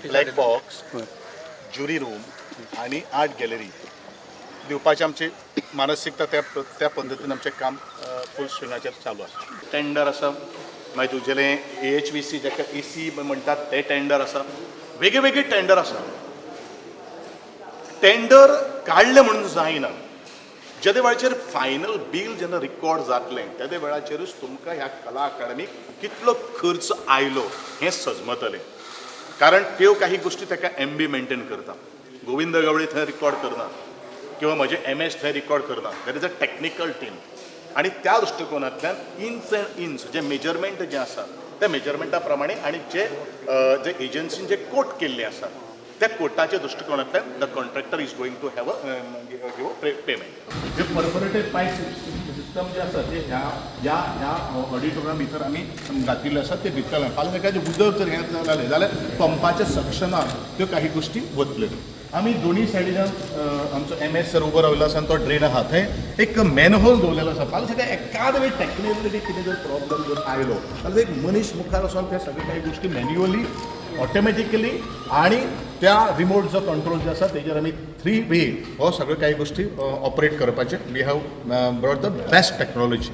Black box, jury room आनी art gallery दिवपाची आमची मानसिकता त्या त्या पद्दतीन आमचें काम फूल स्विंगाचेर चालू आसा. टेंडर आसा, मागीर तुजेलें AHVC जाका AC म्हणटात ते टेंडर आसा, वेगळे वेगळे टेंडर आसा. टेंडर काडलें म्हणून जायना, जेदे वेळाचेर फायनल बील जेन्ना रिकॉर्ड जातलें तेदे वेळाचेरूच तुमकां ह्या कला अकादमीक कितलो खर्च आयलो हें सजमतलें. कारण त्यो काही गोश्टी ताका MB maintain करता, गोविंद गावडे थंय रिकॉर्ड करना किंवा म्हजे MS थंय रिकॉर्ड करना. There is a technical team आनी त्या दृश्टिकोनांतल्यान इंच अँड इंच जे मेजरमेंट जें आसा त्या मेजरमेंटा प्रमाणे आनी जे जे एजन्सीन जे कोट केल्ले आसा त्या कोटाच्या दृश्टिकोनांतल्यान the contractor is going to have a give a payment. J perforated pipe system जे आसा ते ह्या ह्या ह्या ऑडिटोरियमा भितर आमी घातिल्ले आसा. ते भितरल्यान फाल्यां सकाळचें उदक जर हें जालें जाल्यार पंपाच्या सक्शनान त्यो काही गोश्टी वतल्यो. आमी दोनी सायडीच्यान आमचो MS sir उबो राविल्लो आसा आनी तो ड्रेन आहा थंय एक मॅनहोल दवरलेलो आसा. फाल्यां सकाळी एकाद वेळ टॅक्निकली कितें जर प्रॉब्लम जर आयलो जाल्यार एक मनीस मुखार वचोन त्या सगळे काही गोश्टी मॅन्युअली ऑटोमॅटिकली आणि त्या रिमोट जो कंट्रोल जो आसा तेजेर आमी 3 वे हो सगळ्यो काही गोश्टी ऑपरेट करपाचे. We have brought the best technology.